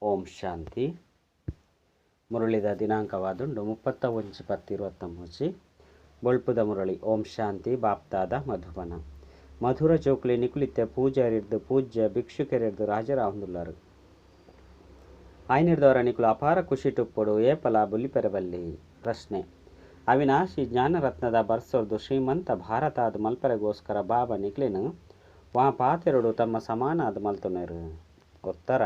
ಓಂ ಶಾಂತಿ. ಮುರಳಿದ ದಿನಾಂಕವಾದುಂಡು 31/10/23. ಬೊಳ್ಪುದ ಮುರಳಿ. ಓಂ ಶಾಂತಿ. ಬಾಪ್ತಾದ ಮಧುಬನ. ಮಧುರ ಜೋಕುಲಿ ನಿಕುಲಿತ್ತೆ ಪೂಜಾರಿರ್ದು ಪೂಜ್ಯ ಭಿಕ್ಷುಕರಿರ್ದು ರಾಜರಾಹುಂದುಲ್ಲರು. ಆಯ್ನಿರ್ದವರ ನಿಕುಲು ಅಪಾರ ಖುಷಿಟುಪ್ಪೊಡು ಏಪಲ ಬುಲಿಪೆರಬಲ್ಲಿ. ಪ್ರಶ್ನೆ: ಅವಿನಾಶಿ ಜ್ಞಾನರತ್ನದ ಬರ್ಸೊರ್ದು ಶ್ರೀಮಂತ ಭಾರತಾದ್ ಮಲ್ಪರೆಗೋಸ್ಕರ ಬಾಬಾ ನಿಕ್ಲೆನ್ ವಾ ಪಾತೆರೊಡು ತಮ್ಮ ಸಮಾನಾದ್ ಮಲ್ತೊನೆರ್? ಉತ್ತರ: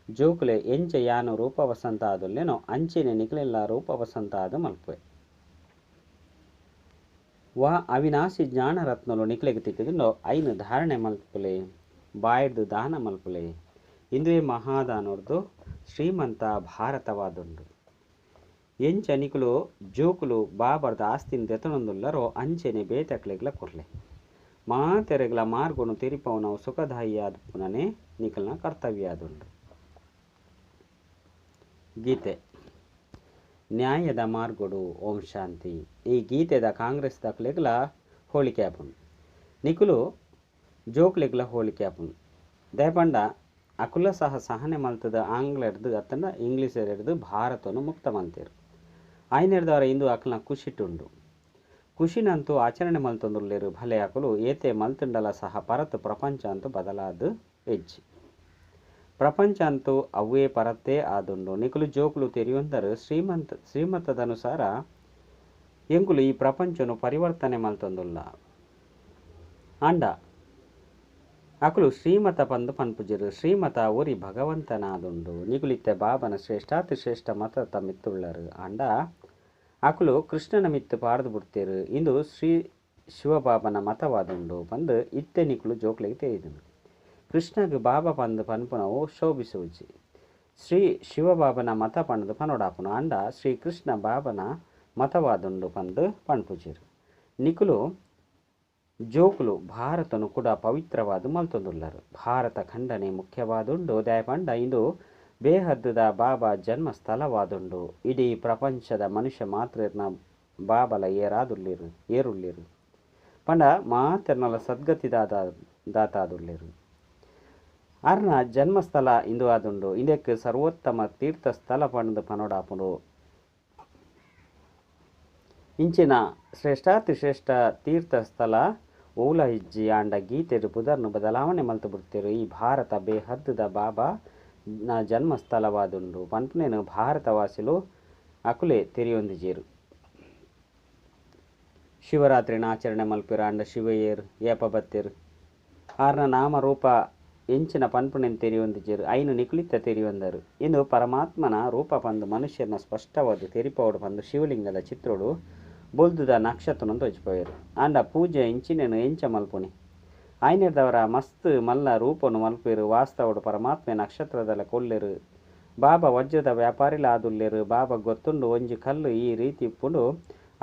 ಜೋಕುಲೆ ಎಂಚ ಯಾನು ರೂಪ ವಸಂತ ಆದುಲ್ಲೇನೋ ಅಂಚೆನೆ ನಿಕ್ಲೆನ್ಲ ರೂಪ ವಸಂತ ಆದ್ ಮಲ್ಪುವೆ. ವಾ ಅವಿನಾಶಿ ಜ್ಞಾನರತ್ನಲು ನಿಕ್ಲೆಗ್ ತಿಕ್ಕಿದುಂಡೋ ಐನ್ ಧಾರಣೆ ಮಲ್ಪುಲೆ, ಬಾಯ್ಡ್ದು ದಾನ ಮಲ್ಪುಲೆ. ಇಂದುವೆ ಮಹಾದಾನೊರ್ದು ಶ್ರೀಮಂತ ಭಾರತವಾದುಂಡು. ಎಂಚ ನಿಕುಲು ಜೋಕುಲು ಬಾಬರ್ದ ಆಸ್ತಿನ ದೆತೊನೊಂದುಲ್ಲರೋ ಅಂಚೆನೆ ಬೇತೆಕ್ಲೆಗ್ಲ ಕೊರ್ಲೆ. ಮಾತೆರೆಗ್ಲ ಮಾರ್ಗೊನು ತೆರಿಪವನವು ಸುಖದಾಯಿಯಾದುಪ್ಪುನನೇ ನಿಕಲ್ನ ಕರ್ತವ್ಯ ಆದುಂಡು. ಗೀತೆ ನ್ಯಾಯದ ಮಾರ್ಗೊಡು. ಓಂ ಶಾಂತಿ. ಈ ಗೀತೆದ ಕಾಂಗ್ರೆಸ್ ದಕ್ಲೆಗ್ಲ ಹೋಳಿಕೆ ಆಪುಂಡು, ನಿಕುಲು ಜೋಕ್ಲೆಗ್ಲ ಹೋಳಿಕೆ ಆಪುಂಡು. ದಯಪಂಡ ಅಕುಲ ಸಹ ಸಹನೆ ಮಲ್ತದ ಆಂಗ್ಲರ್ದು ಅತ್ತಂಡ ಇಂಗ್ಲೀಷರ್ದು ಭಾರತವನ್ನು ಮುಕ್ತ ಮಲ್ತೇರು. ಆಯ್ನೆರ್ದವರ ಇಂದು ಅಕಲ್ನ ಖುಷಿಟುಂಡು. ಖುಷಿನಂತೂ ಆಚರಣೆ ಮಲ್ತೊಂದುಲ್ಲೇರು. ಭಲೆ ಅಕುಲು ಏತೆ ಮಲ್ತುಂಡಲ ಸಹ ಪರತ್ ಪ್ರಪಂಚ ಅಂತೂ ಬದಲಾದ ಹೆಜ್ಜೆ. ಪ್ರಪಂಚ ಅಂತೂ ಅವೇ ಪರತ್ತೇ ಆದುಂಡು. ನಿಕುಲು ಜೋಕುಲು ತೆರಿಯೊಂದರು ಶ್ರೀಮಂತದನುಸಾರ ಎಂಕುಲು ಈ ಪ್ರಪಂಚನು ಪರಿವರ್ತನೆ ಮಲ್ತೊಂದುಲ್ಲ. ಆಂಡ ಅಕುಲು ಶ್ರೀಮತ ಪಂದು ಪನ್ಪುಜೆರು. ಶ್ರೀಮತ ಒರಿ ಭಗವಂತನಾದುಂಡು. ನಿಕುಲಿತ್ತೆ ಬಾಬನ ಶ್ರೇಷ್ಠಾತಿಶ್ರೇಷ್ಠ ಮತ ಮಿತ್ತುಳ್ಳರು. ಆಂಡ ಅಕುಲು ಕೃಷ್ಣನ ಮಿತ್ತು ಪಾರ್ದು ಬಿಡ್ತೇರು. ಇಂದು ಶ್ರೀ ಶಿವಬಾಬನ ಮತವಾದುಂಡು ಪಂದು ಇತ್ತೆ ನಿಕುಲು ಜೋಕ್ಲೆಗ್ ತೆರಿದುಂಡು. ಕೃಷ್ಣಗ್ ಬಾಬಾ ಪಂದು ಪನ್ಪುನವು ಶೋಭಿಸುವುಜಿ. ಶ್ರೀ ಶಿವಬಾಬನ ಮತ ಪಂದು ಪನೋಡಾಪುನು. ಆಂಡ ಶ್ರೀ ಕೃಷ್ಣ ಬಾಬನ ಮತವಾದುಂಡು ಪಂದು ಪನ್ಪುಜೆರು. ನಿಕುಲು ಜೋಕುಲು ಭಾರತನು ಕೂಡ ಪವಿತ್ರವಾದ ಮಲ್ತೊಂದುಲ್ಲರು. ಭಾರತ ಖಂಡನೆ ಮುಖ್ಯವಾದುಂಡು. ದಯಪಂಡ ಇಂದು ಬೇಹದ್ದುದ ಬಾಬಾ ಜನ್ಮ ಸ್ಥಳವಾದುಂಡು. ಇಡೀ ಪ್ರಪಂಚದ ಮನುಷ್ಯ ಮಾತ್ರೆರ್ನ ಬಾಬಲ ಏರಾದುಲ್ಲೇರು ಏರುಲ್ಲೇರು ಪಂಡ ಮಾತೆರ್ನಲ ಸದ್ಗತಿ ದಾತಾದುಲ್ಲೇರು. ಅರ್ನ ಜನ್ಮಸ್ಥಳ ಇಂದು ಆದುಂಡು. ಇಂದಕ್ಕೆ ಸರ್ವೋತ್ತಮ ತೀರ್ಥಸ್ಥಳ ಪಂದು ಪನೋಡಾಪುಂಡು. ಇಂಚಿನ ಶ್ರೇಷ್ಠಾತಿಶ್ರೇಷ್ಠ ತೀರ್ಥಸ್ಥಳ ಓಲ ಇಜ್ಜಿ. ಆಂಡ ಗೀತೆಡು ಪುದರ್ನು ಬದಲಾವಣೆ ಮಲ್ತು ಬಿಡ್ತೇರು. ಈ ಭಾರತ ಬೇಹದ್ದುದ ಬಾಬಾ ನ ಜನ್ಮಸ್ಥಳವಾದುಂಡು ಪನ್ಪುನೇನು ಭಾರತವಾಸಿಲು ಅಕುಲೆ ತೆರಿಯೊಂದಿಜೇರು. ಶಿವರಾತ್ರಿನ ಆಚರಣೆ ಮಲ್ಪಿರ. ಆಂಡ ಶಿವಯೇರ್ ಏಪ ಬತ್ತೇರು ಆರ್ನ ನಾಮರೂಪ ಎಂಚಿನ ಪನ್ಪುನೇನು ತೆರಿಯೊಂದಿಜೇರು. ಐನು ನಿಕುಲಿತ್ತ ತೆರಿಯೊಂದರು. ಇಂದು ಪರಮಾತ್ಮನ ರೂಪ ಪಂದು ಮನುಷ್ಯನ ಸ್ಪಷ್ಟವಾದ ತೆರಿಪವಡು ಪಂದು ಶಿವಲಿಂಗದ ಚಿತ್ರೋಡು ಬೊಲ್ದುದ ನಕ್ಷತ್ರನ ತೋಜಿಪವೇರು. ಆಂಡ ಪೂಜೆ ಇಂಚಿನೇನು ಎಂಚ ಮಲ್ಪುನಿ? ಆಯ್ನೆರ್ದವರ ಮಸ್ತ್ ಮಲ್ಲ ರೂಪನು ಮಲ್ಪೇರು. ವಾಸ್ತವಡು ಪರಮಾತ್ಮೆ ನಕ್ಷತ್ರದಲ್ಲ ಕೊಲ್ಲೇರು. ಬಾಬಾ ವಜ್ರದ ವ್ಯಾಪಾರಿಲ ಆದುಲ್ಲೇರು. ಬಾಬಾ ಗೊತ್ತುಂಡು ಒಂಜಿ ಕಲ್ಲು ಈ ರೀತಿ ಇಪ್ಪುಂಡು.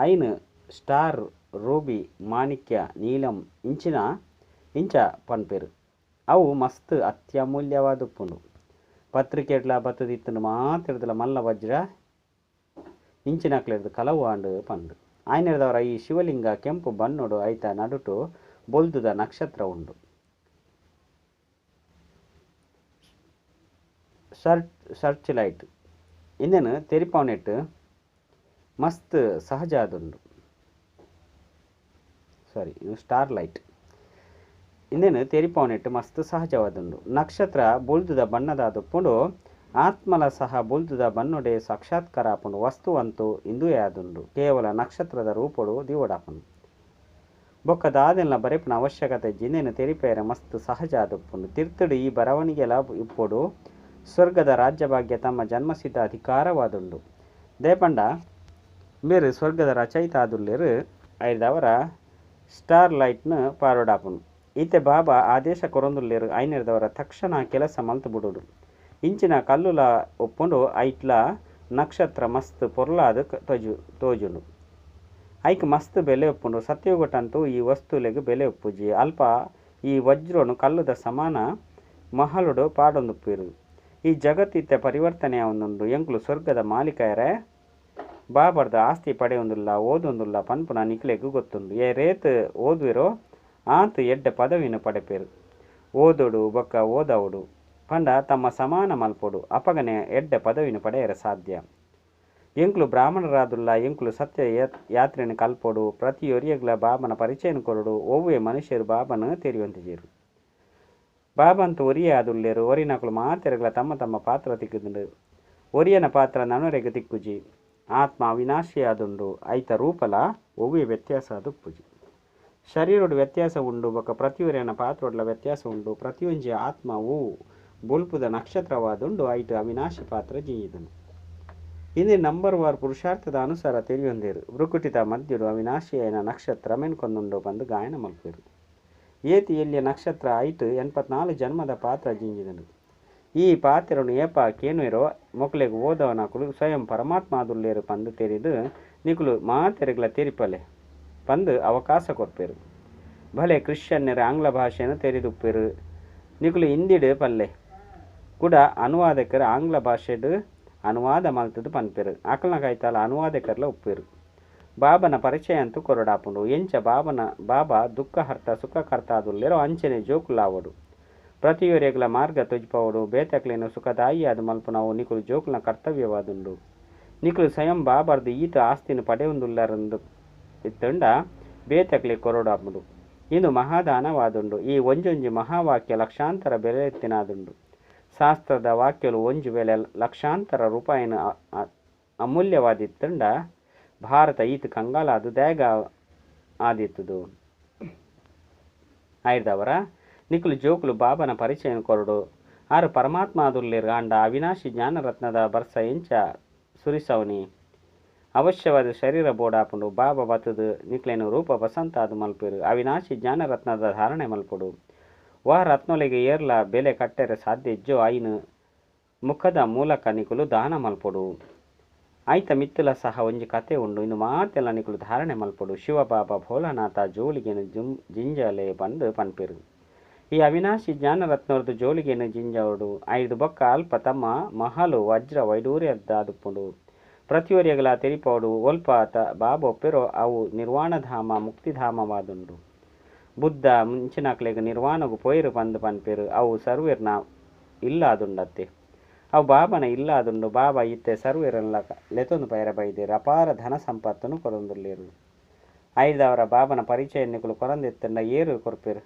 ಐನು ಸ್ಟಾರ್ ರೂಬಿ ಮಾಣಿಕ್ಯ ನೀಲಂ ಇಂಚಿನ ಇಂಚ ಪನ್ಪೇರು. ಅವು ಮಸ್ತ್ ಅತ್ಯಮೂಲ್ಯವಾದುಪ್ಪುಂಡು. ಪತ್ರಿಕೆಡ್ಲ ಬತ್ತದಿತ್ತುಂಡು ಮಾತಿರ್ದಲ ಮಲ್ಲ ವಜ್ರ ಇಂಚಿನಕ್ಲೆರ್ದು ಕಲವು ಆಂಡು ಪಂಡು. ಆಯ್ನೆರ್ದವರ ಈ ಶಿವಲಿಂಗ ಕೆಂಪು ಬಣ್ಣೋಡು ಐತ ನಡುಟು ಬೊಲ್ದುದ ನಕ್ಷತ್ರ ಉಂಡು. ಸರ್ಚ್ ಲೈಟ್ ಇಂದೆನು ತೆರಿಪವನೆಟ್ ಮಸ್ತ್ ಸಹಜ ಆದುಂಡು. ಸಾರಿ, ಇದು ಸ್ಟಾರ್ ಲೈಟ್ ಇಂದೆನು ತೆರಿಪವನೆಟ್ ಮಸ್ತ್ ಸಹಜವಾದುಂಡು. ನಕ್ಷತ್ರ ಬೊಲ್ದುದ ಬಣ್ಣದಾದುಪ್ಪುಂಡು. ಆತ್ಮಲ ಸಹ ಬೊಲ್ದುದ ಬಣ್ಣೊಡೆ ಸಾಕ್ಷಾತ್ಕಾರ ಆಪುಂಡು. ವಸ್ತು ಅಂತೂ ಇಂದುವೇ ಆದುಂಡು. ಕೇವಲ ನಕ್ಷತ್ರದ ರೂಪೊಡು ದಿವಡಾಪುಂಡು. ಬೊಕ್ಕ ದಾದೆಲ್ಲ ಬರೆಪುನ ಅವಶ್ಯಕತೆ ಜಿಂದೆನು ತೆರಿಪೇರೆ ಮಸ್ತ್ ಸಹಜ ಆದುಪ್ಪುಂಡು. ತಿರ್ತುಡು ಈ ಬರವಣಿಗೆಲ ಇಪ್ಪೊಡು. ಸ್ವರ್ಗದ ರಾಜ್ಯಭಾಗ್ಯ ತಮ್ಮ ಜನ್ಮಸಿದ್ಧ ಅಧಿಕಾರವಾದುಂಡು. ದಯಪಂಡ ಮೇರು ಸ್ವರ್ಗದ ರಚಯಿತ ಆದುಲ್ಲೇರು. ಐದವರ ಸ್ಟಾರ್ ಲೈಟ್ನ ಪಾರೋಡಾಪುಂಡು. ಈತೆ ಬಾಬಾ ಆದೇಶ ಕೊರೊಂದುಲ್ಲೇರು. ಐನೆರ್ದವರ ತಕ್ಷಣ ಕೆಲಸ ಮಲ್ತು ಬಿಡೋಡು. ಇಂಚಿನ ಕಲ್ಲುಲ ಒಪ್ಪುಂಡು. ಐಟ್ಲ ನಕ್ಷತ್ರ ಮಸ್ತ್ ಪೊರ್ಲಾದ ತೋಜುಂಡು. ಐಕ್ ಮಸ್ತ್ ಬೆಲೆ ಉಪ್ಪುಂಡು. ಸತ್ಯಯುಗಟಂತೂ ಈ ವಸ್ತುಲೆಗ್ ಬೆಲೆ ಉಪ್ಪುಜಿ. ಅಲ್ಪ ಈ ವಜ್ರನು ಕಲ್ಲುದ ಸಮಾನ ಮಹಲುಡು ಪಾಡೊಂದುಪ್ಪೇರು. ಈ ಜಗತ್ತಿತ್ತೆ ಪರಿವರ್ತನೆ ಆವೊಂದುಂಡು. ಎಂಕುಲು ಸ್ವರ್ಗದ ಮಾಲೀಕರೆ ಬಾಬರ್ದ ಆಸ್ತಿ ಪಡೆಯೊಂದುಲ್ಲ ಓದೊಂದುಲ್ಲ ಪನ್ಪುನ ನಿಕ್ಲೆಗ್ ಗೊತ್ತುಂಡು. ಏ ರೇತ್ ಓದುವಿರೋ ಆತ್ ಎಡ್ಡೆ ಪದವಿನ ಪಡೆಪೇರು. ಓದೋಡು ಬೊಕ್ಕ ಓದವಡು. ಪಂಡ ತಮ್ಮ ಸಮಾನ ಮಲ್ಪೊಡು. ಅಪಗನೆ ಎಡ್ಡೆ ಪದವಿನ ಪಡೆಯರೆ ಸಾಧ್ಯ. ಎಂಕುಲು ಬ್ರಾಹ್ಮಣರಾದುಲ್ಲ, ಎಂಕುಲು ಸತ್ಯ ಯಾತ್ರೆನ್ ಕಲ್ಪೊಡು. ಪ್ರತಿಯೊರಿಯಗ್ಲ ಬಾಬನ ಪರಿಚಯನ ಕೊರೊಡು. ಒವ್ವೆ ಮನುಷ್ಯರು ಬಾಬನ ತೆರಿಯೊಂತಿಜೆರು. ಬಾಬಂತು ಒರಿಯೇ ಆದುಲ್ಲೇರು. ಒರಿನಕುಲು ಮಾತೆರ್ಗ್ಲ ತಮ್ಮ ತಮ್ಮ ಪಾತ್ರ ತಿಕ್ಕುದುಂಡು. ಒರಿಯನ ಪಾತ್ರ ನನೊರೆಗ್ ತಿಕ್ಕುಜಿ. ಆತ್ಮ ಅವಿನಾಶಿಯಾದುಂಡು. ಐತ ರೂಪಲ ಒವ್ವೆ ವ್ಯತ್ಯಾಸ ಆದುಪ್ಪುಜಿ. ಶರೀರೊಡು ವ್ಯತ್ಯಾಸ ಉಂಡು ಬೊಕ ಪ್ರತಿಯೊರಿಯನ ಪಾತ್ರೊಡ್ಲ ವ್ಯತ್ಯಾಸ ಉಂಡು. ಪ್ರತಿಯೊಂಜಿ ಆತ್ಮ ಓ ಬೊಲ್ಪುದ ನಕ್ಷತ್ರವಾದುಂಡು. ಐಟ್ ಅವಿನಾಶಿ ಪಾತ್ರ ಜಿಂಜಿದುಂಡು. ಇಂದೇ ನಂಬರ್ ವಾರ್ ಪುರುಷಾರ್ಥದ ಅನುಸಾರ ತೆರಿಯೊಂದೇರು. ಭ್ರುಕುಟಿದ ಮಧ್ಯಡು ಅವಿನಾಶಿಯಾಯಿನ ನಕ್ಷತ್ರ ಮೆನ್ಕೊಂದುಂಡು ಪಂದ್ ಗಾಯನ ಮಲ್ಪೆರು. ಏತಿ ಎಲ್ಯ ನಕ್ಷತ್ರ ಐಟ್ 84 ಜನ್ಮದ ಪಾತ್ರ ಜಿಂಜಿದುಂಡು. ಈ ಪಾತ್ರನು ಏಪ ಕೇನುವೆರೋ ಮೊಕಲೆಗ್ ಓದವನಕುಲು ಸ್ವಯಂ ಪರಮಾತ್ಮ ಆದುಲ್ಲೇರು ಪಂದ್ ತೆರಿದು ನಿಕುಲು ಮಾತೆರೆಗ್ಲ ತೆರಿಪಲೆ ಪಂದ್ ಅವಕಾಶ ಕೊರ್ಪೆರು. ಭಲೆ ಕ್ರಿಶ್ಚಿಯನ್ನರು ಆಂಗ್ಲ ಭಾಷೆಯನ್ನು ತೆರಿದುಪ್ಪೆರು. ನಿಕುಲು ಹಿಂದಿಡ್ ಪಲ್ಲೆ. ಕುಡ ಅನುವಾದಕರು ಆಂಗ್ಲ ಭಾಷೆಡ್ ಅನುವಾದ ಮಲ್ತುದು ಪನ್ಪೆರು. ಅಕಲ್ನ ಕೈತಾಲ ಅನುವಾದಕರ್ಲ ಉಪ್ಪೆರು. ಬಾಬನ ಪರಿಚಯ ಅಂತೂ ಕೊರಡಾಪುಂಡು. ಎಂಚ ಬಾಬನ ಬಾಬಾ ದುಃಖಹರ್ತ ಸುಖಕರ್ತ ಆದುಲ್ಲೇರೋ ಅಂಚನೆ ಜೋಕುಲಾವೊಡು. ಪ್ರತಿಯೊರಿಯಗ್ಲ ಮಾರ್ಗ ತೊಜಿಪವೊಡು. ಬೇತಕ್ಲೆನ್ ಸುಖದಾಯಿಯಾದ್ ಮಲ್ಪುನವು ನಿಕುಲು ಜೋಕುಲ್ನ ಕರ್ತವ್ಯವಾದುಂಡು. ನಿಕುಲು ಸ್ವಯಂ ಬಾಬರ್ದು ಈತ ಆಸ್ತಿನ ಪಡೆಯೊಂದುಲ್ಲರಂದು ಇತ್ತುಂಡ ಬೇತಕ್ಲೆ ಕೊರೊಡಾಪುಂಡು. ಇಂದು ಮಹಾದಾನವಾದುಂಡು. ಈ ಒಂಜೊಂಜಿ ಮಹಾವಾಕ್ಯ ಲಕ್ಷಾಂತರ ಬೆಲೆತ್ತಿನಾದುಂಡು. ಶಾಸ್ತ್ರದ ವಾಕ್ಯಲು ಒಂಜಿ ವೇಳೆ ಲಕ್ಷಾಂತರ ರೂಪಾಯಿನ ಅಮೂಲ್ಯವಾದಿತ್ತುಂಡ ಭಾರತ ಈತ ಕಂಗಾಲಾದು ದಾಯಗ ಆದಿತ್ತುದು. ಆಯ್ದವರ ನಿಕುಲು ಜೋಕುಲು ಬಾಬನ ಪರಿಚಯನ ಕೊರಡು. ಆರು ಪರಮಾತ್ಮ ಆದುಲ್ಲೇರು. ಆಂಡ ಅವಿನಾಶಿ ಜ್ಞಾನರತ್ನದ ಬರ್ಸ ಎಂಚ ಸುರಿಸವನಿ. ಅವಶ್ಯವಾದ ಶರೀರ ಬೋಡಾಪುಂಡು. ಬಾಬಾ ಬತ್ತದು ನಿಕ್ಲೆನ ರೂಪ ಬಸಂತ ಆದ್ ಮಲ್ಪೆರು. ಅವಿನಾಶಿ ಜ್ಞಾನರತ್ನದ ಧಾರಣೆ ಮಲ್ಪೊಡು. ವಾ ರತ್ನೊಲೆಗ್ ಏರ್ಲ ಬೆಲೆ ಕಟ್ಟೆರೆ ಸಾಧ್ಯ ಇಜ್ಜೋ ಐನು ಮುಖದ ಮೂಲಕ ನಿಕುಲು ದಾನ ಮಲ್ಪೊಡು. ಐತ ಮಿತ್ತುಲ ಸಹ ಒಂಜಿ ಕತೆ ಉಂಡು. ಇಂದು ಮಾತೆಲ್ಲ ನಿಕುಲು ಧಾರಣೆ ಮಲ್ಪೊಡು. ಶಿವಬಾಬಾ ಭೋಲಾನಾಥ ಜೋಳಿಗೆನು ಜಿಂಜಲೆ ಪಂದ್ ಪನ್ಪೆರು. ಈ ಅವಿನಾಶಿ ಜ್ಞಾನರತ್ನೊರ್ದು ಜೋಳಿಗೆನು ಜಿಂಜವಡು. ಐದು ಬೊಕ್ಕ ಅಲ್ಪ ತಮ್ಮ ಮಹಲು ವಜ್ರ ವೈಡೂರ್ಯದಾದುಪ್ಪುಂಡು. ಪ್ರತಿಯೊರಿಯಗಲ ತೆರಿಪೋಡು. ಒಲ್ಪ ಬಾಬಾ ಒಪ್ಪೆರೋ ಅವು ನಿರ್ವಾಣಧಾಮ ಮುಕ್ತಿಧಾಮವಾದುಂಡು. ಬುದ್ಧ ಮುಂಚಿನಕ್ಲೆಗ್ ನಿರ್ವಾಣಗು ಪೋಯಿರು ಪಂದ್ ಪನ್ಪೆರು. ಅವು ಸರ್ವೇರ್ನ ಇಲ್ಲಾದುಂಡತ್ತೆ. ಅವು ಬಾಬನ ಇಲ್ಲಾದುಂಡು. ಬಾಬಾ ಇತ್ತೆ ಸರ್ವೇರನ್ಲ ಲೆತೊಂದು ಪೈರ ಬೈದೇರು. ಅಪಾರ ಧನ ಸಂಪತ್ತನ್ನು ಕೊರೊಂದುಲ್ಲೇರು. ಐದವರ ಬಾಬನ ಪರಿಚಯ ನಿಕುಲು ಕೊರಂದಿತ್ತಂಡ ಏರು ಕೊರ್ಪೆರು.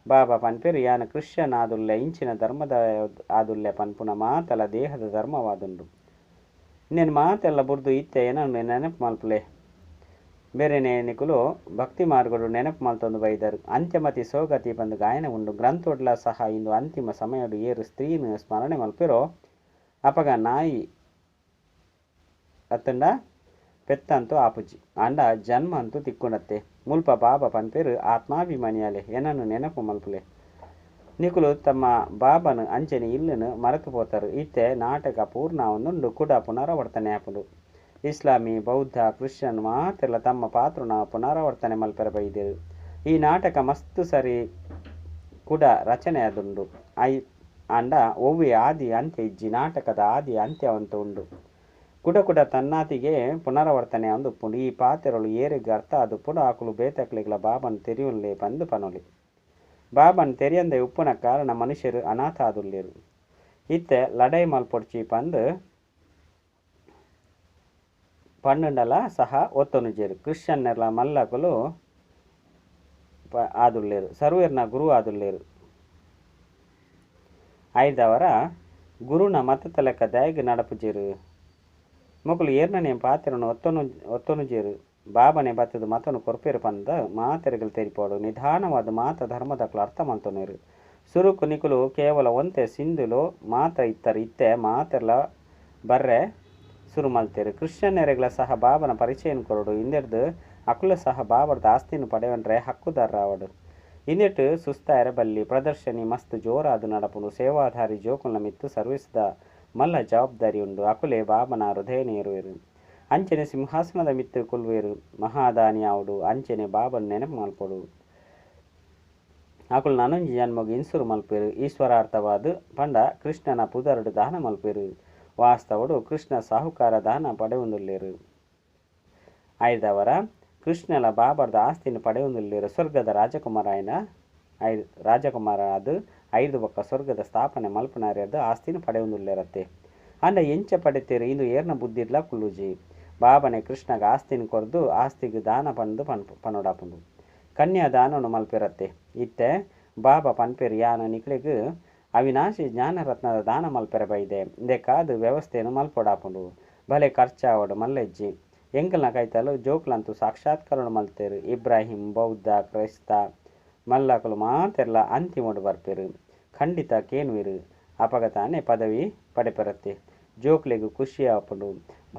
ಬಾಬಾ ಪನ್ಪೆರು ಯಾನ್ ಕ್ರಿಶ್ಚಿಯನ್ ಆದುಲ್ಲೆ ಇಂಚಿನ ಧರ್ಮದ ಆದುಲ್ಲೆ ಪನ್ಪುನ ಮಾತಲ ದೇಹದ ಧರ್ಮವಾದುಂಡು. ಇಂದೆನ್ ಮಾತೆಲ್ಲ ಬುರ್ದು ಇತ್ತೆ ಏನನ್ನು ನೆನಪು ಮಲ್ಪುಲೆ. ಬೇರೆನೆ ನಿಕುಲು ಭಕ್ತಿ ಮಾರ್ಗಡು ನೆನಪು ಮಲ್ತೊಂದು ಬೈದರು. ಅಂತ್ಯಮತಿ ಸೋಗತಿ ಪಂದ್ ಗಾಯನ ಉಂಡು. ಗ್ರಂಥೋಡ್ಲ ಸಹ ಇಂದು ಅಂತಿಮ ಸಮಯಡು ಏರು ಸ್ತ್ರೀನ ಸ್ಮರಣೆ ಮಲ್ಪೆರೋ ಅಪಗ ನಾಯಿ ಅತ್ತಂಡ ಪೆತ್ತಂತೂ ಆಪುಜಿ. ಆಂಡ ಜನ್ಮ ಅಂತೂ ತಿಕ್ಕುನತ್ತೆ. ಮುಲ್ಪ ಬಾಬಾ ಪನ್ಪೆರು ಆತ್ಮಾಭಿಮಾನಿಯಾಲೆ ಏನನ್ನು ನೆನಪು ಮಲ್ಪುಲೆ. ನಿಕುಲು ತಮ್ಮ ಬಾಬನ ಅಂಚನೆ ಇಲ್ಲನು ಮರೆತು ಪೋತರು. ಇತ್ತೆ ನಾಟಕ ಪೂರ್ಣ ಒಂದುಂಡು. ಕುಡ ಪುನರಾವರ್ತನೆ ಆಪುಂಡು. ಇಸ್ಲಾಮಿ ಬೌದ್ಧ ಕ್ರಿಶ್ಚಿಯನ್ ಮಾತೆಲ್ಲ ತಮ್ಮ ಪಾತ್ರನ ಪುನರಾವರ್ತನೆ ಮಲ್ಪೆರ ಬೈದೇರು. ಈ ನಾಟಕ ಮಸ್ತ್ ಸರಿ ಕುಡ ರಚನೆ ಆದುಂಡು. ಆಂಡ ಒವ್ವೆ ಆದಿ ಅಂತ್ಯ ಇಜ್ಜಿ. ನಾಟಕದ ಆದಿ ಅಂತ್ಯವಂತ ಉಂಡು. ಕುಡ ಕುಡ ತನ್ನಾತಿಗೆ ಪುನರಾವರ್ತನೆ ಉಪ್ಪುಂಡು. ಈ ಪಾತ್ರಗಳು ಏರೆಗ್ ಅರ್ಥ ಆದುಪ್ಪುಂಡು ಆಕುಲು ಬೇತಕ್ಲೆಗ್ಲ ಬಾಬನ್ ತೆರಿಯುನ್ಲೆ ಪಂದ್ ಪನೊಲಿ. ಬಾಬನ್ ತೆರಿಯಂದೆ ಉಪ್ಪುನ ಕಾರಣ ಮನುಷ್ಯರು ಅನಾಥ ಆದುಲ್ಲೇರು. ಇತ್ತೆ ಲಡಾಯಿ ಮಲ್ಪೊಡ್ಚಿ ಪಂದ್ ಪಂಡುಂಡಲ ಸಹ ಒತ್ತೊನುಜೆರು. ಕ್ರಿಶ್ಚಿಯನ್ನೆರ್ಲ ಮಲ್ಲಕುಲು ಆದುಲ್ಲೇರು. ಸರ್ವೇರ್ನ ಗುರು ಆದುಲ್ಲೇರು. ಐದವರ ಗುರುನ ಮತತ ಲೆಕ್ಕ ದಾಯಗ್ ನಡಪುಜೆರು. ಮೊಕುಲು ಏರ್ನನೇ ಪಾತ್ರನು ಒತ್ತೊನುಜೆರು. ಬಾಬನೆ ಬತ್ತದು ಮತನು ಕೊರ್ಪೆರು ಪಂದ ಮಾತೆರೆಗಲ್ ತೆರಿಪೋಡು. ನಿಧಾನವಾದ ಮಾತ ಧರ್ಮದಕ್ಲು ಅರ್ಥ ಮಲ್ತೊನೆರು. ಸುರುಕು ನಿಕುಲು ಕೇವಲ ಒಂತೆ ಸಿಂಧುಲು ಮಾತ್ರ ಇತ್ತರು. ಇತ್ತೆ ಮಾತೆರ್ಲ ಬರ್ರೆ ಸುರು ಮಲ್ತೆರು. ಕ್ರಿಶ್ಚಿಯನ್ನರೆಗ್ಲ ಸಹ ಬಾಬನ ಪರಿಚಯನ ಕೊರಡು. ಇಂದೆಡ್ದು ಅಕುಲ ಸಹ ಬಾಬರ್ದ ಆಸ್ತಿನ ಪಡೆಯೊಂಡ್ರೆ ಹಕ್ಕುದಾರರಾವಡು. ಇಂದೆಟ್ ಸುಸ್ತಾಯರ ಬಲ್ಲಿ. ಪ್ರದರ್ಶನಿ ಮಸ್ತ್ ಜೋರಾದ ನಡಪುಂಡು. ಸೇವಾಧಾರಿ ಜೋಕುಲ್ನ ಮಿತ್ತು ಸರ್ವಿಸ್ದ ಮಲ್ಲ ಜವಾಬ್ದಾರಿ ಉಂಡು. ಅಕುಲೆ ಬಾಬನ ಹೃದಯ ನೇರುವೆರು. ಅಂಚನೆ ಸಿಂಹಾಸನದ ಮಿತ್ತು ಕುಲ್ವೇರು. ಮಹಾದಾನಿ ಆವಡು. ಅಂಚನೆ ಬಾಬನ ನೆನಪು ಮಲ್ಪೊಡು. ಅಕುಲು ನನೊಂಜಿ ಜನ್ಮಗ್ ಇನ್ಸುರು ಮಲ್ಪೆರು. ಈಶ್ವರಾರ್ಥವಾದ ಪಂಡ ಕೃಷ್ಣನ ಪುದರುಡು ದಾನ ಮಲ್ಪೆರು. ವಾಸ್ತವಡು ಕೃಷ್ಣ ಸಾಹುಕಾರ ದಾನ ಪಡೆಯೊಂದುಲ್ಲೇರು. ಐದವರ ಕೃಷ್ಣನ ಬಾಬರ್ದ ಆಸ್ತಿನ ಪಡೆಯೊಂದುಲ್ಲೇರು. ಸ್ವರ್ಗದ ರಾಜಕುಮಾರ ಆಯ್ನ ರಾಜಕುಮಾರ ಅದು ಐದು ಬೊಕ್ಕ ಸ್ವರ್ಗದ ಸ್ಥಾಪನೆ ಮಲ್ಪುನಾರೆರ್ದ್ ಆಸ್ತಿನ್ ಪಡೆಯೊಂದುಲ್ಲೆರತ್ತೆ. ಆಂಡ ಎಂಚ ಪಡೆತೆರ್ ಇಂದು ಏರ್ನ ಬುದ್ಧಿಡ್ಲಾ ಕುಲ್ಲುಜಿ. ಬಾಬನೆ ಕೃಷ್ಣಗ್ ಆಸ್ತಿನ್ ಕೊರ್ದು ಆಸ್ತಿಗ್ ದಾನ ಪಂದ್ ಪನೊಡಾಪುಂಡು. ಕನ್ಯಾದಾನೊನು ಮಲ್ಪೆರತ್ತೆ. ಇತ್ತೆ ಬಾಬಾ ಪನ್ಪೆರ್ ಯಾನ್ ನಿಕ್ಲೆಗ್ ಅವಿನಾಶಿ ಜ್ಞಾನರತ್ನದ ದಾನ ಮಲ್ಪೆರೆ ಬೈದೆ. ಇಂದೆಕ್ಕಾದ್ ವ್ಯವಸ್ಥೆನ್ ಮಲ್ಪೊಡಾಪುಂಡು. ಭಲೆ ಖರ್ಚಾವಡ್ ಮಲ್ಲೆಜ್ಜಿ. ಎಂಕಲ್ನ ಕೈತಲ್ ಜೋಕ್ಲಂತೂ ಸಾಕ್ಷಾತ್ಕಾರೊನು ಮಲ್ತೆರ್. ಇಬ್ರಾಹಿಂ, ಬೌದ್ಧ, ಕ್ರೈಸ್ತ ಮಲ್ಲಕುಲು ಮಾತೆರ್ಲಾ ಅಂತಿಮೊಡು ಬರ್ಪೆರ್. ಖಂಡಿತ ಕೇನುವೆರ್. ಅಪಗ ತಾನೇ ಪದವಿ ಪಡೆಪೆರತ್ತೆ. ಜೋಕ್ಲೆಗ್ ಖುಷಿ ಆಪುಂಡು.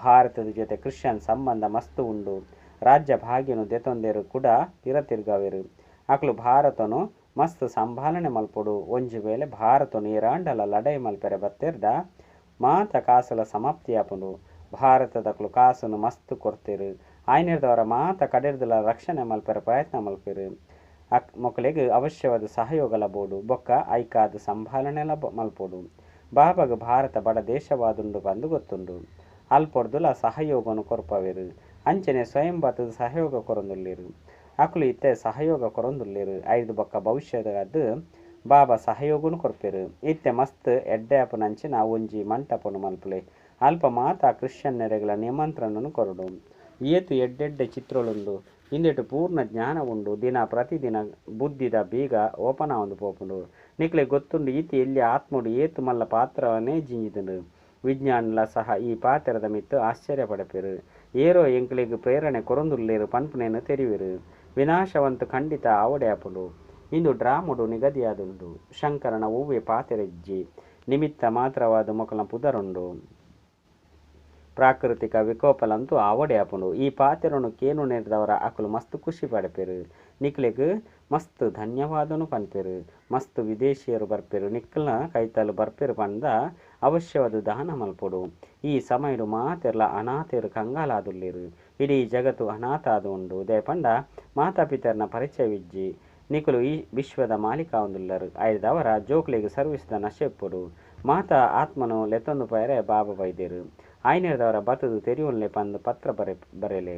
ಭಾರತದ ಜೊತೆ ಕ್ರಿಶ್ಚಿಯನ್ ಸಂಬಂಧ ಮಸ್ತ್ ಉಂಡು. ರಾಜ್ಯ ಭಾಗ್ಯೊನು ದೆತೊಂದೆರ್ ಕುಡ ಪಿರ ತಿರ್ಗಾವೆರ್. ಅಕುಲು ಭಾರತೊನು ಮಸ್ತ್ ಸಂಭಾಲನೆ ಮಲ್ಪೊಡು. ಒಂಜಿ ವೇಳೆ ಭಾರತೊನು ಏರಾಂಡಲ ಲಡಾಯಿ ಮಲ್ಪೆರೆ ಬತ್ತೆರ್ಡ ಮಾತ ಕಾಸುಲ ಸಮಾಪ್ತಿ ಆಪುಂಡು. ಭಾರತದಕುಲು ಕಾಸುನು ಮಸ್ತ್ ಕೊರ್ತೆರ್. ಆಯ್ನೆರ್ದಾವರ ಮಾತ ಕಡೆರ್ದಲ ರಕ್ಷಣೆ ಮಲ್ಪೆರೆ ಪ್ರಯತ್ನ ಮಲ್ಪೆರ್. ಮೊಕಲೆಗ್ ಅವಶ್ಯವಾದ ಸಹಯೋಗಲ ಬೋಡು. ಬೊಕ್ಕ ಐಕಾದ್ ಸಂಭಾಲನೆಲ ಮಲ್ಪೊಡು. ಬಾಬಾಗ್ ಭಾರತ ಬಡ ದೇಶವಾದುಂಡು ಪಂದ್ ಗೊತ್ತುಂಡು. ಅಲ್ಪೊರ್ದುಲ ಸಹಯೋಗನು ಕೊರ್ಪವೆರ್. ಅಂಚನೆ ಸ್ವಯಂ ಬತ್ತುದು ಸಹಯೋಗ ಕೊರೊಂದುಲ್ಲೆರ್. ಅಕುಲು ಇತ್ತೆ ಸಹಯೋಗ ಕೊರೊಂದುಲ್ಲೆರ್. ಐರ್ದ್ ಬೊಕ್ಕ ಭವಿಷ್ಯದಾದ್ ಬಾಬಾ ಸಹಯೋಗನು ಕೊರ್ಪೆರ್. ಇತ್ತೆ ಮಸ್ತ್ ಎಡ್ಡೆ ಆಪುನಂಚಿನ ಒಂಜಿ ಮಂಟಪೊನು ಮಲ್ಪುಲೆ. ಅಲ್ಪ ಮಾತಾ ಕ್ರಿಶ್ಚಿಯನ್ನೆರೆಗ್ಲ ನಿಮಂತ್ರಣನ್ ಕೊರೊಡು. ಏತ್ ಎಡ್ಡೆಡ್ಡೆ ಚಿತ್ರೊಲುಂಡು. ಇಂದೆಟ್ ಪೂರ್ಣ ಜ್ಞಾನ ಉಂಡು. ದಿನ ಪ್ರತಿದಿನ ಬುದ್ಧಿದ ಬೀಗ ಓಪನ್ ಆವೊಂದು ಪೋಪುಂಡು. ನಿಕ್ಲೆಗ್ ಗೊತ್ತುಂಡು ಈತ್ ಎಲ್ಯ ಆತ್ಮೊಡು ಏತ್ ಮಲ್ಲ ಪಾತ್ರವನ್ನೇ ಜಿಂಜಿದುಂಡು. ವಿಜ್ಞಾನಿಲ ಸಹ ಈ ಪಾತ್ರದ ಮಿತ್ತ್ ಆಶ್ಚರ್ಯ ಪಡೆಪೆರ್. ಏರೋ ಎಂಕ್ಲೆಗ್ ಪ್ರೇರಣೆ ಕೊರೊಂದುಲ್ಲೆರ್ ಪನ್ಪುನೆನ್ ತೆರಿವೆರ್. ವಿನಾಶವಂತೂ ಖಂಡಿತ ಆವೊಡೇ ಆಪುಂಡು. ಇಂದು ಡ್ರಾಮೊಡು ನಿಗದಿಯಾದುಂಡು. ಶಂಕರನ ಒವ್ವೇ ಪಾತೆರ ಇಜ್ಜಿ. ನಿಮಿತ್ತ ಮಾತ್ರವಾದ್ ಮೊಕಲ್ನ ಪುದರುಂಡು. ಪ್ರಾಕೃತಿಕ ವಿಕೋಪಲಂತೂ ಆವೊಡೇ ಆಪುಂಡು. ಈ ಪಾತೆರೊನು ಕೇನುನೆರ್ದಾವರ ಅಕುಲು ಮಸ್ತ್ ಖುಷಿ ಪಡೆಪೆರ್. ನಿಕ್ಲೆಗ್ ಮಸ್ತ್ ಧನ್ಯವಾದನು ಪನ್ಪೆರ್. ಮಸ್ತ್ ವಿದೇಶಿಯರು ಬರ್ಪೆರ್. ನಿಕ್ಲ್ನ ಕೈತಲ್ ಬರ್ಪೆರ್ ಪಂಡ ಅವಶ್ಯವಾದ ದಾನ ಮಲ್ಪೊಡು. ಈ ಸಮಯಡ್ ಮಾತೆರ್ಲ ಅನಾಥೆರ್ ಕಂಗಾಲಾದುಲ್ಲೆರ್. ಇಡೀ ಜಗತ್ತು ಅನಾಥ ಆದ್ ಉಂಡು. ದಾಯೆ ಪಂಡ ಮಾತಾಪಿತರ್ನ ಪರಿಚಯವಿಜ್ಜಿ. ನಿಕುಲು ಈ ವಿಶ್ವದ ಮಾಲೀಕ ಆವೊಂದುಲ್ಲರ್. ಐರ್ದಾವರ ಜೋಕ್ಲೆಗ್ ಸರ್ವಿಸ್ದ ನಶೆ ಇಪ್ಪೊಡು. ಮಾತಾ ಆತ್ಮನು ಲೆತೊಂದು ಪೋಯೆರೆ ಬಾಬಾ ಬೈದೆರ್. ಆಯ್ನೆರ್ದಾವರ ಬತ್ತುದು ತೆರಿಯೊನ್ಲೆ ಪಂದ್ ಪತ್ರ ಬರೆಲೆ.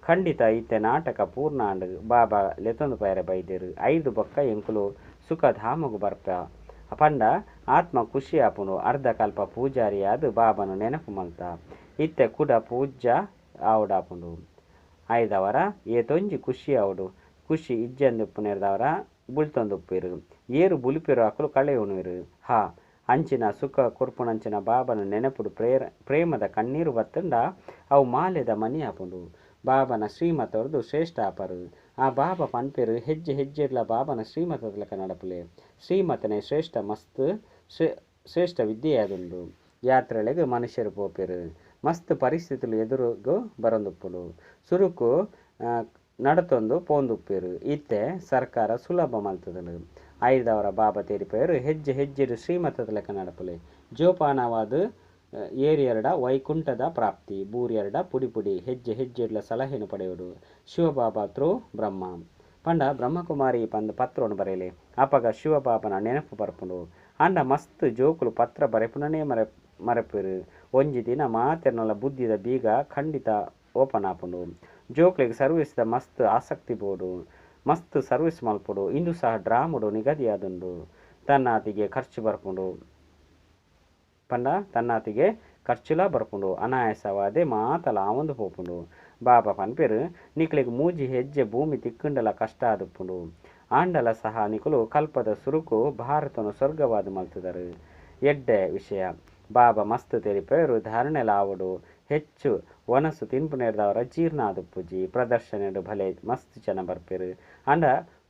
ಖಂಡಿತ ಇತ್ತೆ ನಾಟಕ ಪೂರ್ಣ ಆಂಡ್. ಬಾಬಾ ಲೆತೊಂದು ಪೋಯೆರೆ ಬೈದೆರ್. ಐರ್ದ್ ಬೊಕ್ಕ ಎಂಕುಲು ಸುಖಧಾಮೊಗು ಬರ್ಪ ಪಂಡ ಆತ್ಮ ಖುಷಿ ಆಪುಂಡು. ಅರ್ಧಕಲ್ಪ ಪೂಜಾರಿಯಾದ್ ಬಾಬಾನ ನೆನಪು ಮಲ್ತ. ಇತ್ತೆ ಕುಡ ಪೂಜ್ಯ ಆವೊಡಾಪುಂಡು. ಐರ್ದಾವರ ಏತೊಂಜಿ ಖುಷಿ ಆವೊಡು. ಖುಷಿ ಇಜ್ಜಂದಿಪ್ಪುನೆರ್ದಾವರ ಬುಳ್ತೊಂದುಪ್ಪೆರ್. ಏರ್ ಬುಲಿಪೆರೋ ಅಕುಲು ಕಳೆಯೊನುವೆರ್. ಹಾ ಅಂಚಿನ ಸುಖ ಕೊರ್ಪುನಂಚಿನ ಬಾಬನ ನೆನಪುಡು ಪ್ರೇಮದ ಕಣ್ಣೀರು ಬತ್ತುಂಡ ಅವು ಮಾಲೆದ ಮಣಿ ಆಪುಂಡು. ಬಾಬನ ಶ್ರೀಮತೊರ್ದು ಶ್ರೇಷ್ಠ ಆಪರು. ಆ ಬಾಬಾ ಪನ್ಪೆರ್ ಹೆಜ್ಜೆ ಹೆಜ್ಜೆಡ್ಲ ಬಾಬನ ಶ್ರೀಮತದ ಲೆಕ್ಕ ನಡಪುಲೆ. ಶ್ರೀಮತನೇ ಶ್ರೇಷ್ಠ ಮಸ್ತ್ ಶ್ರೇಷ್ಠ ವಿದ್ಯೆಯಾದುಂಡು. ಯಾತ್ರೆಲೆಗ್ ಮನುಷ್ಯರು ಪೋಪೆರ್. ಮಸ್ತ್ ಪರಿಸ್ಥಿತಿಲು ಎದುರುಗು ಬರೊಂದುಪ್ಪುಂಡು. ಸುರುಕು ನಡತೊಂದು ಪೋಂದುಪ್ಪೆರ್. ಇತ್ತೆ ಸರ್ಕಾರ ಸುಲಭ ಮಲ್ತುದುಂಡು. ಐರ್ದಾವರ ಬಾಬಾ ತೆರಿಪೆರ್ ಹೆಜ್ಜೆ ಹೆಜ್ಜೆಡ್ ಶ್ರೀಮತದ ಲೆಕ್ಕ ನಡಪುಲೆ. ಜೋಪಾನವಾದ್ ಏರಿಯರ್ಡ ವೈಕುಂಠದ ಪ್ರಾಪ್ತಿ. ಬೂರಿಯರ್ಡ ಪುಡಿ ಪುಡಿ. ಹೆಜ್ಜೆ ಹೆಜ್ಜೆಡ್ಲ ಸಲಹೆನು ಪಡೆಯೊಡು. ಶಿವಬಾಬಾ ತ್ರೂ ಬ್ರಹ್ಮ ಪಂಡ ಬ್ರಹ್ಮಕುಮಾರಿ ಪಂದ್ ಪತ್ರೊನು ಬರೆಲೆ. ಅಪಗ ಶಿವಬಾಬನ ನೆನಪು ಬರ್ಪುಂಡು. ಆಂಡ ಮಸ್ತ್ ಜೋಕುಲು ಪತ್ರ ಬರೆಪುನನೇ ಮರೆಪೆರ್. ಒಂಜಿ ದಿನ ಮಾತೆರ್ನಲ ಬುದ್ಧಿದ ಬೀಗ ಖಂಡಿತ ಓಪನ್ ಆಪುಂಡು. ಜೋಕ್ಲೆಗ್ ಸರ್ವಿಸ್ದ ಮಸ್ತ್ ಆಸಕ್ತಿ ಬೋಡು. ಮಸ್ತ್ ಸರ್ವಿಸ್ ಮಲ್ಪೊಡು. ಇಂದು ಸಹ ಡ್ರಾಮೊಡು ನಿಗದಿಯಾದುಂಡು. ತನ್ನಾತಿಗೆ ಖರ್ಚು ಬರ್ಪುಂಡು. ಪಂಡ ತನ್ನಾತಿಗೆ ಖರ್ಚುಲಾ ಬರ್ಪುಂಡು. ಅನಾಯಾಸವಾದೇ ಮಾತಲ ಆವೊಂದು ಪೋಪುಂಡು. ಬಾಬಾ ಪನ್ಪೆರ್ ನಿಕ್ಲೆಗ್ ಮೂಜಿ ಹೆಜ್ಜೆ ಭೂಮಿ ತಿಕ್ಕುಂಡಲ ಕಷ್ಟ ಆದುಪ್ಪುಂಡು. ಆಂಡಲ ಸಹ ನಿಕುಲು ಕಲ್ಪದ ಸುರುಕು ಭಾರತನು ಸ್ವರ್ಗವಾದ್ ಮಲ್ತುದರು. ಎಡ್ಡೆ ವಿಷಯ. ಬಾಬಾ ಮಸ್ತ್ ತೆರಿಪೆರ್ ಧಾರಣೆಲ ಆವೊಡು. ಹೆಚ್ಚು ವನಸು ತಿನ್ಪುನೆರ್ದಾವರ ಜೀರ್ಣ ಆದುಪ್ಪುಜಿ. ಪ್ರದರ್ಶನಡ್ ಭಲೆ ಮಸ್ತ್ ಜನ ಬರ್ಪೆರ್. ಆಂಡ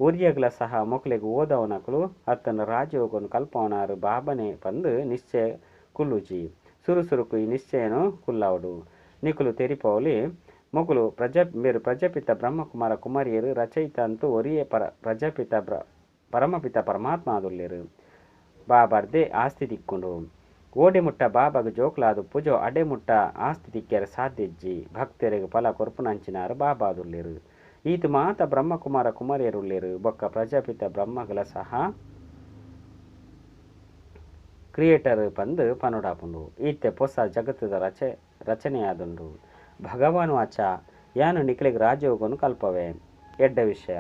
ಒರಿಯಗ್ಲ ಸಹ ಮೊಕ್ಲೆಗ್ ಓದವನಕುಲು ಅತ್ತಂಡ ರಾಜಯೋಗನ್ ಕಲ್ಪವನಾರು ಬಾಬನೆ ಪಂದ್ ನಿಶ್ಚಯ ಕುಲ್ಲುಜಿ. ಸುರು ಸುರುಕು ಈ ನಿಶ್ಚಯನು ಕುಲ್ಲಾವೊಡು. ನಿಕುಲು ತೆರಿಪವೊಲಿ ಮೊಕುಲು ಮೇರು ಪ್ರಜಾಪಿತ ಬ್ರಹ್ಮಕುಮಾರ ಕುಮಾರಿಯರು ರಚಯಿತ ಅಂತೂ ಒರಿಯೇ ಪ್ರಜಾಪಿತ ಪರಮಪಿತ ಪರಮಾತ್ಮ ಆದುಲ್ಲೆರ್. ಬಾಬಾರ್ದೇ ಆಸ್ತಿ ತಿಕ್ಕುಂಡು. ಓಡೆ ಮುಟ್ಟ ಬಾಬಾಗ್ ಜೋಕ್ಲಾದುಪ್ಪುಜೋ ಅಡೆ ಮುಟ್ಟ ಆಸ್ತಿ ತಿಕ್ಕೆರೆ ಸಾಧ್ಯ ಇಜ್ಜಿ. ಭಕ್ತರಿಗೆ ಫಲ ಕೊರ್ಪುನಂಚಿನಾರು ಬಾಬಾ ಆದುಲ್ಲೆರ್. ಈತ್ ಮಾತ ಬ್ರಹ್ಮಕುಮಾರ ಕುಮಾರಿಯರುಲ್ಲೆರ್. ಬೊಕ್ಕ ಪ್ರಜಾಪಿತ ಬ್ರಹ್ಮಗಳ ಸಹ ಕ್ರಿಯೇಟರ್ ಪಂದ್ ಪನೊಡಾಪುಂಡು. ಇತ್ತೆ ಪೊಸ ಜಗತ್ತುದ ರಚನೆಯಾದುಂಡು. ಭಗವಾನ್ ವಾಚ ಯಾನು ನಿಕ್ಲೆಗ್ ರಾಜಯೋಗನು ಕಲ್ಪವೆ. ಎಡ್ಡೆ ವಿಷಯ.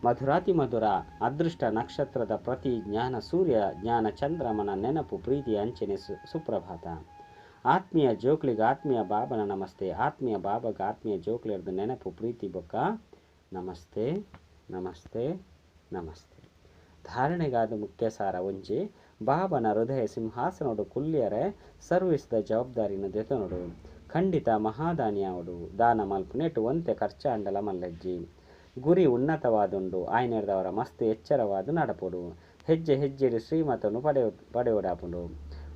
ಮಧುರಾತಿ ಮಧುರ ಅದೃಷ್ಟ ನಕ್ಷತ್ರದ ಪ್ರತಿ ಜ್ಞಾನ ಸೂರ್ಯ ಜ್ಞಾನ ಚಂದ್ರಮನ ನೆನಪು ಪ್ರೀತಿ ಅಂಚನೆ ಸುಪ್ರಭಾತ. ಆತ್ಮೀಯ ಜೋಕ್ಲಿಗೆ ಆತ್ಮೀಯ ಬಾಬನ ನಮಸ್ತೆ. ಆತ್ಮೀಯ ಬಾಬಗ ಆತ್ಮೀಯ ಜೋಕ್ಲಿರ್ದು ನೆನಪು ಪ್ರೀತಿ ಬೊಕ್ಕ ನಮಸ್ತೆ ನಮಸ್ತೆ ನಮಸ್ತೆ. ಧಾರಣೆಗಾದ ಮುಖ್ಯ ಸಾರ ಒಂಜಿ ಬಾಬನ ಹೃದಯ ಸಿಂಹಾಸನೋಡು ಕುಲ್ಲಿಯರೆ ಸರ್ವಿಸ್ದ ಜವಾಬ್ದಾರಿನ ದೆತನೋಡು ಖಂಡಿತ ಮಹಾದಾನಿಯಾವಡು ದಾನ ಮಲ್ಪುನೆಟ್ಟು ಒಂತೆ ಖರ್ಚಾಂಡಲ ಮಲ್ಲಜ್ಜಿ ಗುರಿ ಉನ್ನತವಾದುಂಡು ಆಯ್ನೆರ್ದವರ ಮಸ್ತ್ ಎಚ್ಚರವಾದ ನಡಪೊಡು ಹೆಜ್ಜೆ ಹೆಜ್ಜೆಡು ಶ್ರೀಮತನು ಪಡೆಯೋಡಾಪುಂಡು.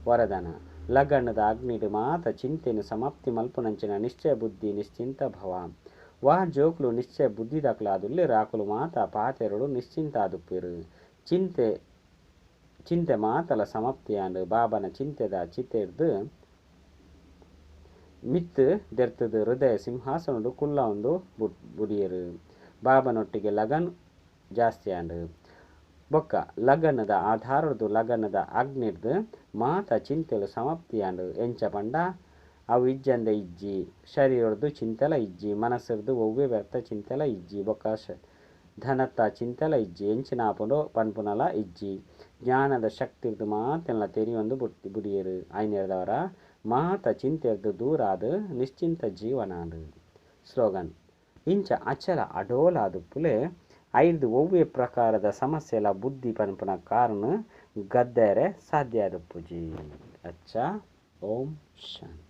ವರದಾನ ಲಗಣ್ಣದ ಅಗ್ನಿಡು ಮಾತ ಚಿಂತೆನು ಸಮಾಪ್ತಿ ಮಲ್ಪುನಂಚಿನ ನಿಶ್ಚಯ ಬುದ್ಧಿ ನಿಶ್ಚಿಂತ ಭವ. ವಾ ಜೋಕ್ಲು ನಿಶ್ಚಯ ಬುದ್ಧಿ ದಾಖಲಾದುಲ್ಲೆ ರಾಕುಲು ಮಾತ ಪಾತೆರಡು ನಿಶ್ಚಿಂತ ಆದುಪ್ಪಿರು ಚಿಂತೆ ಚಿಂತೆ ಮಾತಲ ಸಮಾಪ್ತಿಯಾಂಡು ಬಾಬನ ಚಿಂತೆದ ಚಿತೆರ್ದು ಮಿತ್ತು ದೆರ್ತದು ಹೃದಯ ಸಿಂಹಾಸನಡು ಕುಲ್ಲ ಒಂದು ಬುಡಿಯರು ಬಾಬನೊಟ್ಟಿಗೆ ಲಗನ್ ಜಾಸ್ತಿ ಆಂಡು ಬೊಕ್ಕ ಲಗನದ ಆಧಾರದು ಲಗನದ ಅಗ್ನಿರ್ದು ಮಾತ ಚಿಂತೆಲು ಸಮಾಪ್ತಿಯಾಂಡು ಎಂಚ ಪಂಡ ಅವು ಇಜ್ಜಂದೆ ಇಜ್ಜಿ ಶರೀರದ್ದು ಚಿಂತೆಲ ಇಜ್ಜಿ ಮನಸ್ಸಿರ್ದು ಒವ್ವೆ ವ್ಯರ್ಥ ಚಿಂತೆಲ ಇಜ್ಜಿ ಬೊಕ್ಕ ಧನತ್ತ ಚಿಂತೆಲ ಇಜ್ಜಿ ಎಂಚಿನ ಆಪುಂಡು ಪನ್ಪುನಲ ಇಜ್ಜಿ ಜ್ಞಾನದ ಶಕ್ತಿರ್ದು ಮಾತೆಲ್ಲ ತೆರಿಯೊಂದು ಬುಡಿಯರು ಐನೆರ್ದವರ ಮಾತ ಚಿಂತೆರ್ದು ದೂರಾದ ನಿಶ್ಚಿಂತ ಜೀವನಾಡು. ಸ್ಲೋಗನ್ ಇಂಚ ಅಚಲ ಅಡೋಲಾದ ಪುಲೆ ಐದು ಒವ್ವೆ ಪ್ರಕಾರದ ಸಮಸ್ಯೆಲ ಬುದ್ಧಿ ಪನ್ಪುನ ಕಾರಣ ಗದ್ದೆರೆ ಸಾಧ್ಯ ಆದ ಪೂಜಿ. ಅಚ್ಚ ಓಂ ಶಾಂತಿ.